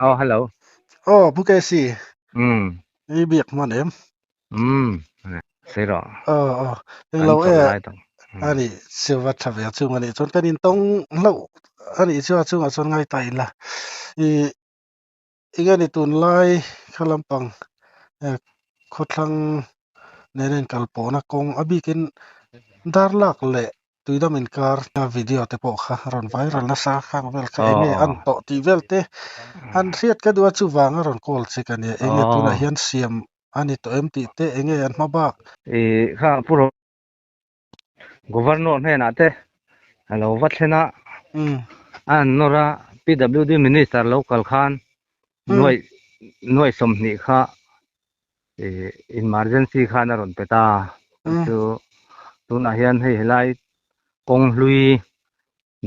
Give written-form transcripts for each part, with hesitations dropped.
Oh, hello. Oh, Pu Casey, Um, i biak hman em? um, sei rawh. Aw, aw, Kan englo e, chawlh lai tak. Um, ani silva tha ve chung ani chuan kan intawng hlauh ani chu a chungah chuan ngai ta ila. I engani tunlai kha lampang eh, khawthlang nen a inkal pawhna kawng a bikin darlak leh Tuidam inkar a video te pawh kha a rawn viral nasa khang vel kha oh, enge an oh. tawh tih vel te han hriat ka duh a chuvang a rawn call che ka nia enge tunah Oh, hian siam a ni tawh em tih te enge an hma bak. I kha puro governor hnenah te alo va thlen a Umm. a an nawr a PWD minister lo kal khan Umm. nuaih nuaih 20 kha i emergency khan a rawn pe ta chu Umm. chu tunah hian hei helai kawng hlui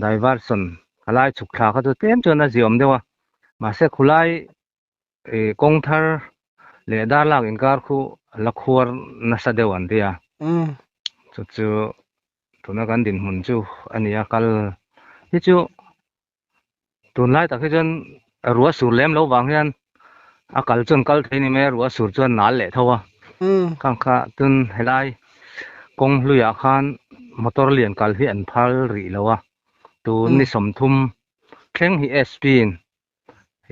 diversion khalai chhuk thla kha chu tlem chuan a ziawm deuh a mahse khulai ih kawng thar leh dar lak inkar khu la khuar nasa deuh an tia Umm. chu chu tuna kan dinhmun chu a ni a kal hi chu tunlai tak hi chuan ruah sur lem lo vang hian a kal chuan kal thei ni mai a ruah sur chuan nal leh tho a khang kha tun helai kawng hluiah khan motor lian kal hi an phal rih lo a tun ni 30 thleng hi SP in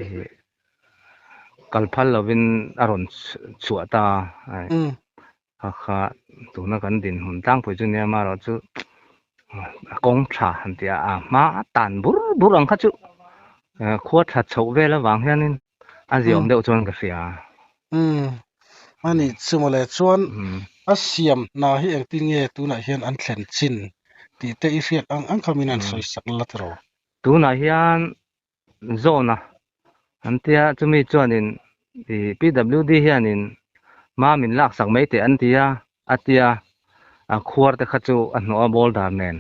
ih kal phal lovin a rawn chhuah ta a kha kha tuna kan dinhmun tlangpui chu nia amaherawhchu a kawng tha han tih a a hma a tan bur bur ang kha chu khua tha chhoh vel avang hianin a ziawm deuh chuan ka hria. Umm ani chu mawle chuan a siam hna hi engtin nge tunah hian an thlen chin tih te i hriat ang ang kha min han sawi sak la tiraw? Tunah hian zawna an tia chumi chuanin ih PWD hianin hma min laksak mai teh an ti a a tia a khuar te kha chu a hnawh a boulder nen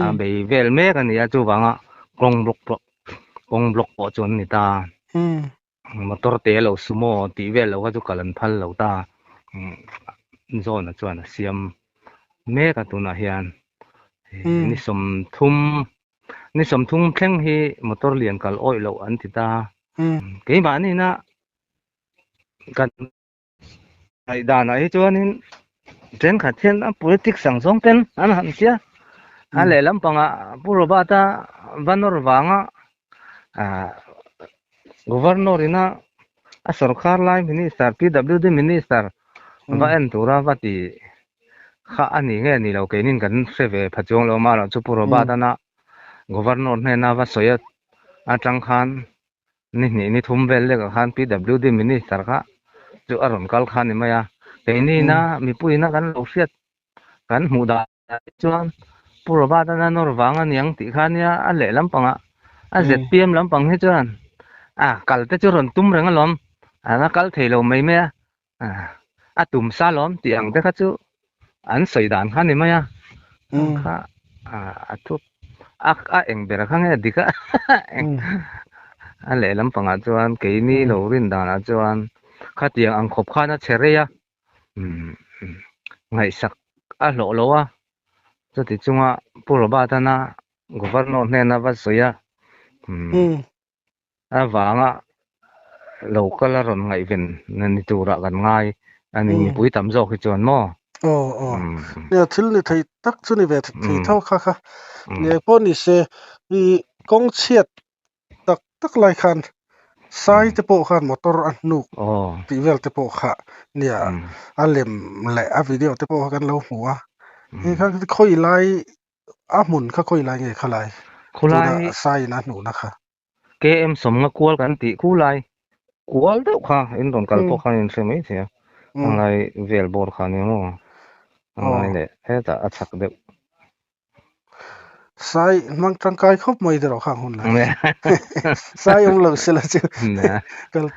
a bei vel mek a ni a chuvanga kawng block pawh kawng block pawh chu an ni ta motor te lo sumo tih vel lo kha chu kal an phal lo ta zawna chuan a siam mek a tunah hian ni 30 Ni 30 thleng hi motor lian kal awih loh an ti ta. Keimahni na kan ngaihdanah hi chuanin thenkhat hian a politics ang zawng ten an han tia. A lehlam pangah Pu Robert-a va nawr vanga ah Governor ina a sorkar lai Minister PWD Minister va en tura va ti kha a ni nge ni lo keinin kan hre ve pha chuang lo amaherawh chu Pu Robert ana Governor hnena va sawi atang khan ni hnih ni thum vel lekah khan PWD Minister kha chu a rawn kal kha a ni mai a, keinina mipuiina kan lo hriat kan hmuh dan chuan Pu Robert ana nawr vang a niang tih kha nia a leh lampangah a ZPM lampang hi chuan a kal te chu rawn tum reng alawm a kal thei lo mai mai a. A tum sa lawm tih ang te kha chu an sawi dan kha a ni mai a, ang kha a thup a a eng ber kha nge dik a a lehlam pangah chuan keini lo rin danah chuan khatiang ang khawp khan a che rei a, ngaihsak a hlawh lo a, chuti chunga Pu Robert-ana Governor hnena va sawi a. Avanga lo kal a rawn ngaihven na ni turah kan ngai a ni mipui tam zawk hi chuan maw? Aw aw nia thil ni thei tak chu ni ve thei tho kha kha nia pawh ni se i kawng chhiat tak tak lai khan sai te pawh khan motor a hnuk tih vel te pawh kha nia a lem leh a video te pawh kha kan lo hmu a hei kha khawi lai a hmun kha khawi lai nge khalai tuna sai in a hnuhna kha. KM 50 kual kan tih khu lai kual deuh kha in rawn kal pawh khan in hre mai thei a, a ngai vel bawr kha nia maw, a ngai leh hetah a chak deuh. Sai hmang tangkai khawp mai deuh khang hun lai. Sai awm lo sela chu kal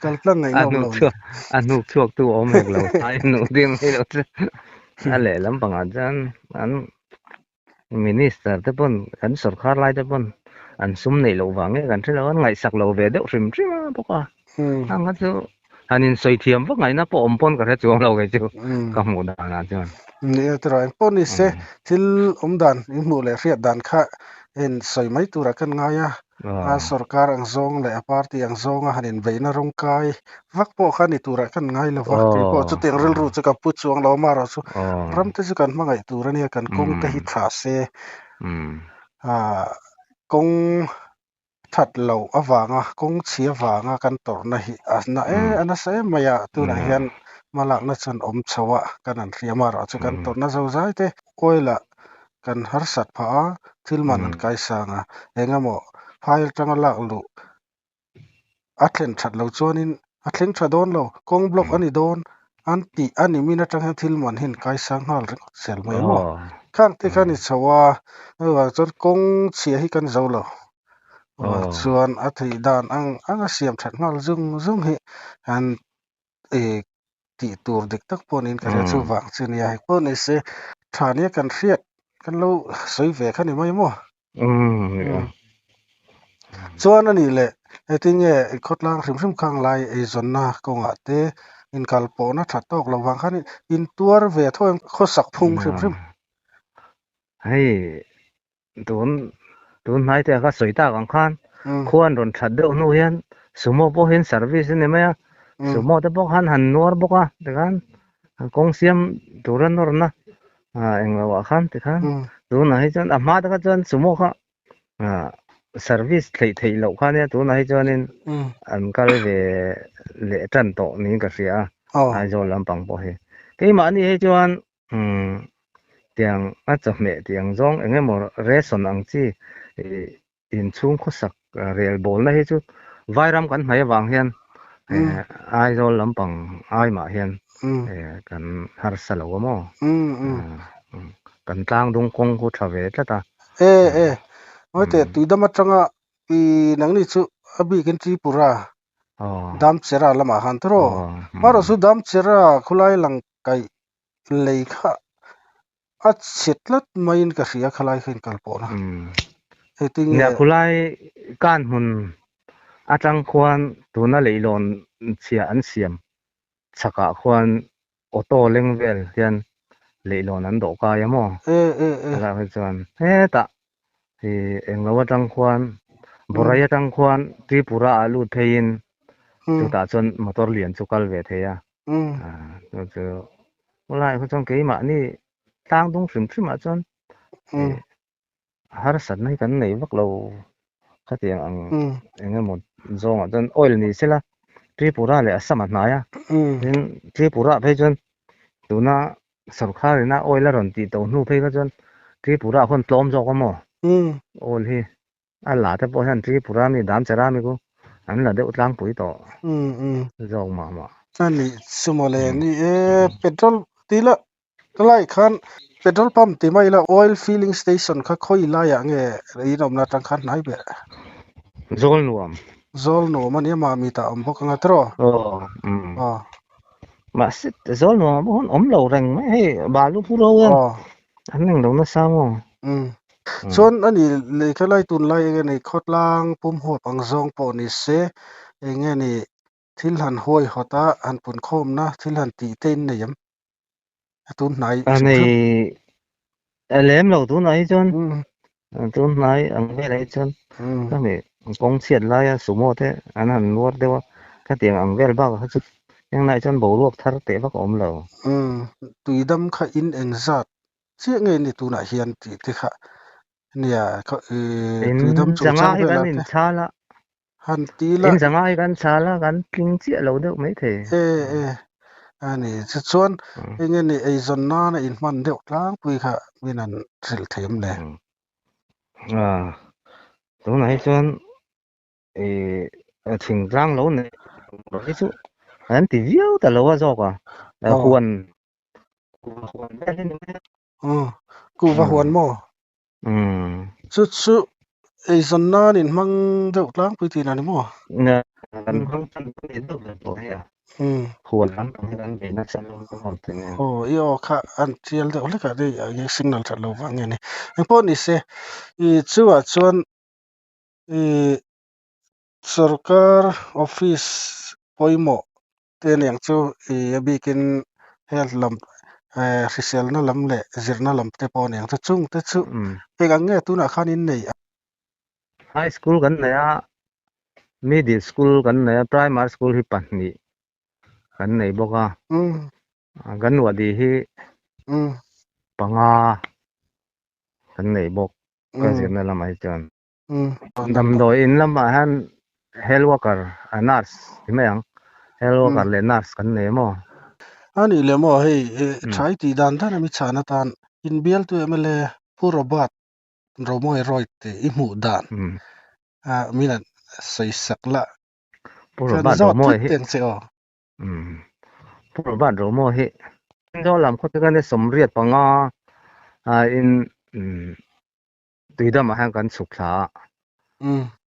kal tlang ngaihna awm lo. A hnuk chhuak tu awm hek lo, sai hnuh ding mai lo chu a lehlam pangah chuan an Minister te pawn kan sorkar lai te pawn an sum neih loh vang nge kan hre lo an ngaihsak lo ve deuh hrim hrim a bawk a ang kha chu han in sawi thiam vak ngaihna pawh awm pawn ka hre chuang lo kei chu ka hmuh dan ah chuan. Ni a tiraw engpawh ni se thil awm dan in hmuh leh hriat dan kha en sawi mai turah kan ngai a. A sorkar ang zawng leh a party ang zawnga han inbeihna rawng kai vak pawh kha ni turah kan ngai lo va, kei pawh chutiang rilru chu ka pu chuang lo amaherawhchu ram te chu kan hmangaih tur a nia, kan kawng te hi tha se ah kawng that loh avanga kawng chhia vanga kan tawrhna hi a na em a nasa em mai a, tunah hian hmalakna chuan awm chho a kan han hria amaherawhchu kan tawrhna zozai te oil ah Kan harsat phah a, thil man an kai sang a, eng emaw phai atanga lak luh a thlen that lo chuanin a thleng tha dawn lo, kawng block a ni dawn an tih a ni min atang hian thil man hi an kai sang nghal ringawt zel mai maw? Khang te kha ni chho a, chuvang chuan kawng chhia hi kan zo lo. Chuvang chuan a theih dan ang ang a siam that nghal zung zung hi an eh tih tur dik tak pawh niin ka hria chuvang chu nia hei pawh ni se tha nia kan hriat kan lo sawi ve kha ni mai maw chuan a nih leh engtin nge khawtlang hrim hrim khang lai eizawnna kawngah te inkal pawhna tha tawk lo vang khan intuar ve tho em khawsak phung hrim hrim. Hei Tun tun hnai te ka sawi tak ang khan khua an rawn that deuh hnu hian sumo pawh hian service a ni mai a, sumo te pawh khan han nuar bawk a tikhan kawng siam tura nawrna ah englo ah khan tikhan tunah hi chuan a hma te kha chuan sumo kha ah service theih theih loh kha ania tunah hi chuanin an kal ve leh tan tawh niin ka hria a Aizawl lampang pawh hi keimahni hi chuan Umm tiang a chawhmeh tih ang zawng eng emaw ration ang chi ih inchhung khawsak rel bawlna hi chu Vairam kan hnaih avang hian eh Aizawl lampang aimah hian eh kan harsa lo a maw? Kan tlang dung kawng khu tha ve tlat a. E e ngawi teh tuidam atanga i nangni chu a bikin Tripura Damchera lamah khan tawh Marawh chu Damchera khulai lang kaih lei kha a chhe tlat maiin ka hria khalai kha inkal pawhna. Engtin nge? Nia khulai kan hmun atang khuan tuna leihlawn chhia an siam chhakah khuan auto leng vel hian leihlawn an dawh kai a maw? Helai hi chuan hetah hi englo atang khuan Borai atang khuan Tripura ah lut pheiin chutah chuan motor lian chu kal ve thei a. Chu chu helai kha chuan keimahni tlang dung hrim hrim ah chuan harsatna hi kan nei vak lo khatiang ang eng emaw zawngah chuan oil ni sela Tripura leh Assam a hnai a tin Tripura ah phei chuan tuna sorkar ina oil a rawn tih to hnu phei kha chuan Tripura ah khawn tlawm zawk a maw oil hi a la te pawh hian Tripura mi Damchera mi chu an la deuh tlangpui tawh zawk mah mah. A nih chu mawle ni e petrol tila Helai khan petrol pump ti mai ila oil filling station kha khawi laiah nge in awmna atang khan hnai ber? Zawl nuam. Zawl nuam a nia mami tah awm bawk anga tiraw? Aw umm. Mahse zawl nuam ah pawh khan awm lo reng mai hei balu pu ro hian an eng lo nasa maw? Umm. Chuan a ni lei kha lai tunlai enge ni khawtlang pum huap ang zawng pawh ni se enge ni thil han huaihawt a han punkhawmna thil han tih te in nei em? tun hnai a nei a lem lo tunah hi chuan tun hnai ang velah hi chuan khami kawng chhiat laia sumo te an han nuar deuh a khatiang ang vel bakah kha chu englaiah chuan boruak thar teh vak a awm lo. Tuidam kha in engzat chiah nge ni tunah hian tih te kha nia In tuidam zanga chungchang hi kan velah te inchhal a. Han ti la. In zanga hi kan chhal a, kan tling chiah lo deuh mai thei. E e, a ni. Tichuan eng nge ni eizawn nana inhman deuh tlangpui kha min han hrilh thei em le? A, tunah hi chuan i thingtlang lo neih hi chu an ti viau ta lo a zawk a, huan huan vel hi ni mai a. Kuhva huan maw? Chu chu eizawn nan in hmang deuh tlangpui tih a ni maw? Kan hmang tan pawh ni deuh ber pawh hei a. Huan lampang hi kan bei nasa lo hlawm thin e. Aw i aw kha an tial deuh hlek a ni a signal that lo vang nge ni. Engpawh ni se i chungah chuan i Sorkar office pawimawh te aniang chu i a bikin health lam eh hriselna lam leh zirna lam te pawh aniang chu chung te chu eng ang nge tunah khan in nei a? High school kan nei a, middle school kan nei a, primary school hi pahnih kan nei bawk a. Anganwadi hi panga kan nei bawk ka zirna lamah hi chuan. Damdawi in lamah hian health worker a nurse ti mai ang health worker leh nurse kan nei maw. A nih leh maw hei tha i tih dan dan a mi chhan atan inbialtu mla Pu Robert Romawi Roy te i hmuh dan a min an sawi sak la. Pu Robert Romawi hi che aw. Pu Robert Romawi hi Aizawl lam khawte khan 85 a in tuidamah hian kan chhuk thla a.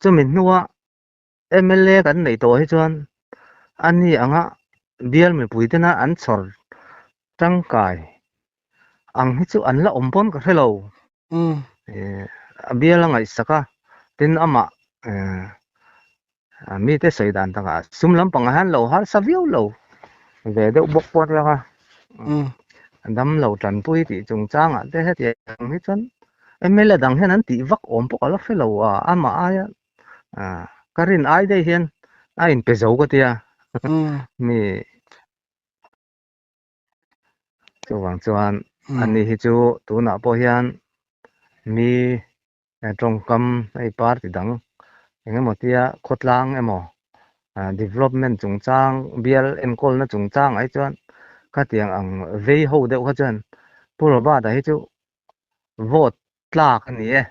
Chumi hnua mla kan neih tawh hi chuan ani anga bial mipui tena an chhawr tangkai ang hi chu an la awm pawn ka hre lo. A bial a ngaihsak a, tin amah mite sawi dan takah sum lampangah hian lo harsa viau lo ve deuh bawk pawh a nia a. Dam lo tanpui tih chungchangah te hetiang hi chuan mla dang hian an tih vak awm pawh ka la hre lo a, amah aia ka rin ai daih hian a inpe zo ka tia mi. Chuvang chuan ani hi chu tunah pawh hian mi tawngkam hei party dang eng emaw tia khawtlang emaw development chungchang bial enkawlna chungchang ah hi chuan khatiang ang vei ho deuh kha chuan Pu Robert-a hi chu vote tlak a ni e,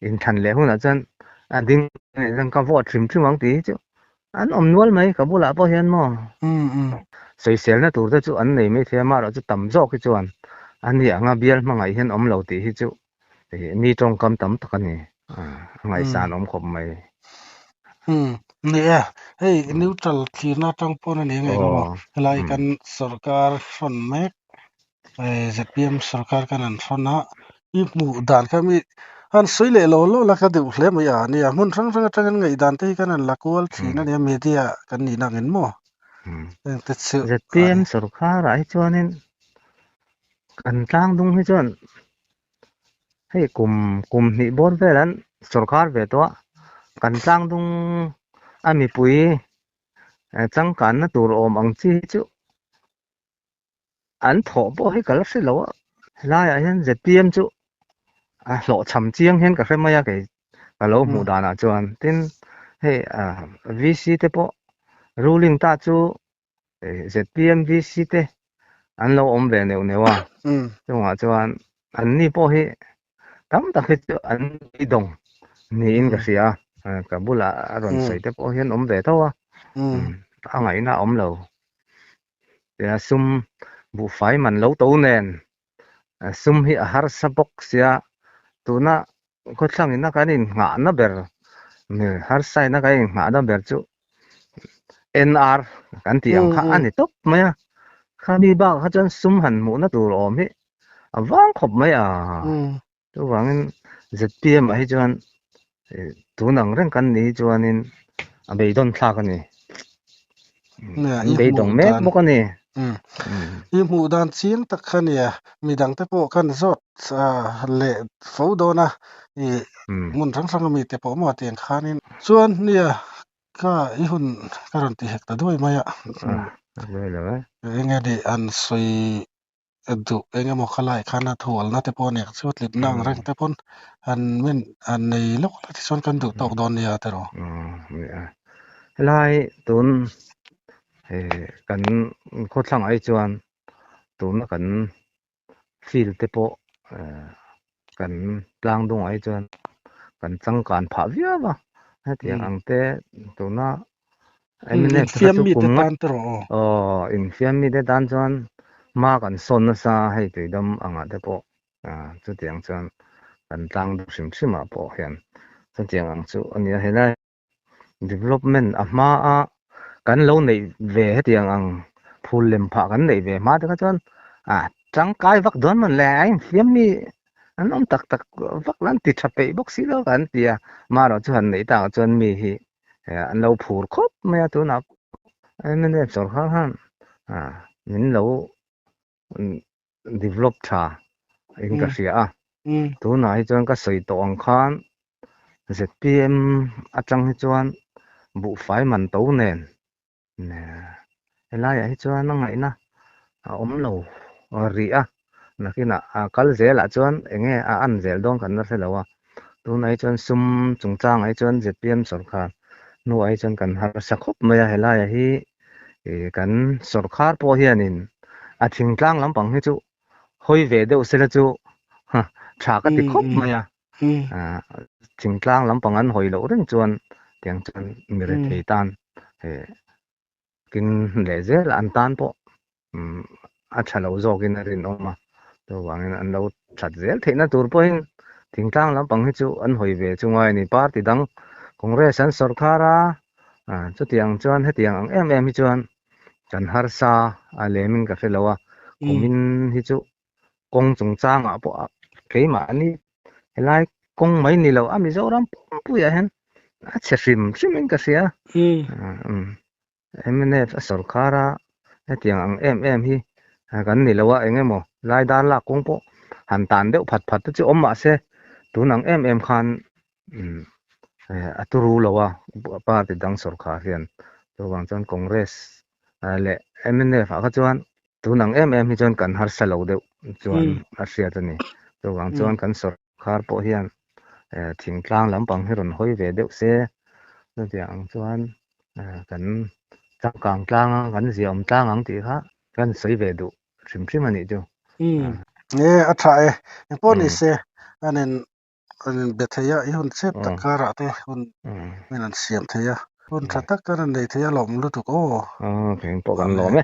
inthan leh hunah chuan a ding chuan ka vote hrim hrim ang tih hi chu an awm nual mai ka bulah pawh hian maw sawiselna tur te chu an nei mai thei a amaherawh chu tam zawk hi chuan a ni anga bial hmangaih hian awm lo tih hi chu mi tawngkam tam tak a ni a ngaihsan awm khawp mai. Ni e, hei neutral thlirna atang pawn a ni ang eng emaw helai kan sorkar hrawn mek ZPM sorkar khan an hrawn a, i hmuh dan kha mi han sawi leh lo lo la ka deuh hle mai a nia, hmun hrang hrang atangin ngaihdan te hi kan han la kual thin a nia media kan nih na angin maw heng te chu ZPM sorkar ah hi chuanin kan tlang dung hi chuan hei kum kum hnih bawr vel an sorkar ve tawh a, kan tlang dung a mipui changkanna tur awm ang chi hi chu An thawh pawh hi ka la hre lo a, helaiah hian ZPM chu a hlawhchham chiang hian ka hre mai a kei ka lo hmuh danah chuan. Tin, hei VC te pawh ruling ta chu ZPM VC te an lo awm ve neuh neuh a, chungah chuan anni pawh hi tam tak hi chu an beidawng niin ka hria a, ka bulah a rawn sawi te pawh hian awm ve tho a, a ngaihna a awm lo. Tia sum buhfai man lo to nen sum hi a harsa bawk sia tuna khawthlang ina kan innghahna ber harsa ina kan innghahna ber chu NR kan tih ang kha a ni tawp mai a khami bakah kha chuan sum han hmuhna tur awm hi a vang khawp mai a chuvangin ZPM ah hi chuan tun ang reng kan nih hi chuanin a beidawn thlak a ni. An beidawng mek bawk a ni. I hmuh dan chiang tak kha nia midang te pawh khan zawt leh fo dawn a i hmun hrang hrang ami te pawh maw tiang khanin chuan nia kha i hun ka rawn ti hek ta duai mai a. Enge nih an sawi duh eng emaw kha lai khan a thualna te pawh a nek chu tlipna ang reng te pawn han min han nei lawk la tichuan kan duh tawk dawn nia tiraw. Helai tun kan khawthlang ai chuan tuna kan field te pawh kan tlang dungah hi chuan kan changkan phah viau a hetiang ang te tuna mnf te kha chu kum nga aw infiam mite tan chuan hma kan sawn nasa hei tuidam angah te pawh chutiang chuan kan tlang deuh hrim hrim ah pawh hian chutiang ang chu a nia helai development a hma a kan lo neih ve hetiang ang phul lem phah kan neih ve hma te kha chuan ah tangkai vak dawn mawn le a infiam mi an awm tak tak vak la an ti tha peih bawk si lo kan ti a marawh chu han neih takah chuan mi hi an lo phur khawp mai a tunah mnf sawrkar khan min lo develop tha in ka hria a tunah hi chuan ka sawi tawh ang khan. ZPM atang hi chuan buhfai man to nen helaiah hi chuan a ngaihna a awm lo rih a, nakinah a kal zelah chuan enge a an zel dawn kan la hre lo a, tunah hi chuan sum chungchangah hi chuan ZPM sawrkar hnuah hi chuan kan harsa khawp mai a, helaiah hi kan sawrkar pawh hianin a thingtlang lampang hi chu hawi ve deuh sela chu tha ka ti khawp mai a, thingtlang lampang an hawi loh reng chuan tiang chuan mi rethei tan kin leh zel an tan pawh a tha lo zawkin a rinawm a, chuvangin an lo that zel theihna tur pawhin thingtlang lampang hi chu an hawi ve chu ngai a ni. Party dang Congress an sawrkhar a, chutiang chuan hetiang ang em em hi chuan kan harsa a lemin ka hre lo a, kumin hi chu kawng chungchangah pawh keimahni helai kawng mai ni lo a Mizoram pumpuiah hian a chhe hrim hrimin ka hria. Mnf a sawrkhar a, hetiang ang em em hi kan ni lo a, eng emaw lai dar lak kawng pawh han tan deuh phat phat te chu awm mah se tun ang em em khan a turu lo a party dang sawrkhar hian chuvang chuan Congress leh mnf ah kha chuan tun ang em em hi chuan kan harsa lo deuh chuan a hriat a ni. Chuvang chuan kan sawrkhar pawh hian thingtlang lampang hi rawn hawi ve deuh se chutiang ang chuan kan changkang tlang a kan ziaawm tlang ang tih kha kan sawi ve duh hrim hrim a nih chu. E a tha e, engpawh ni se an in an in be thei a, i hun chep tak karah te hun min an siam thei a, hun tha tak kan an nei thei a lawm lutuk aw. Aw, engpawh kan lawm e.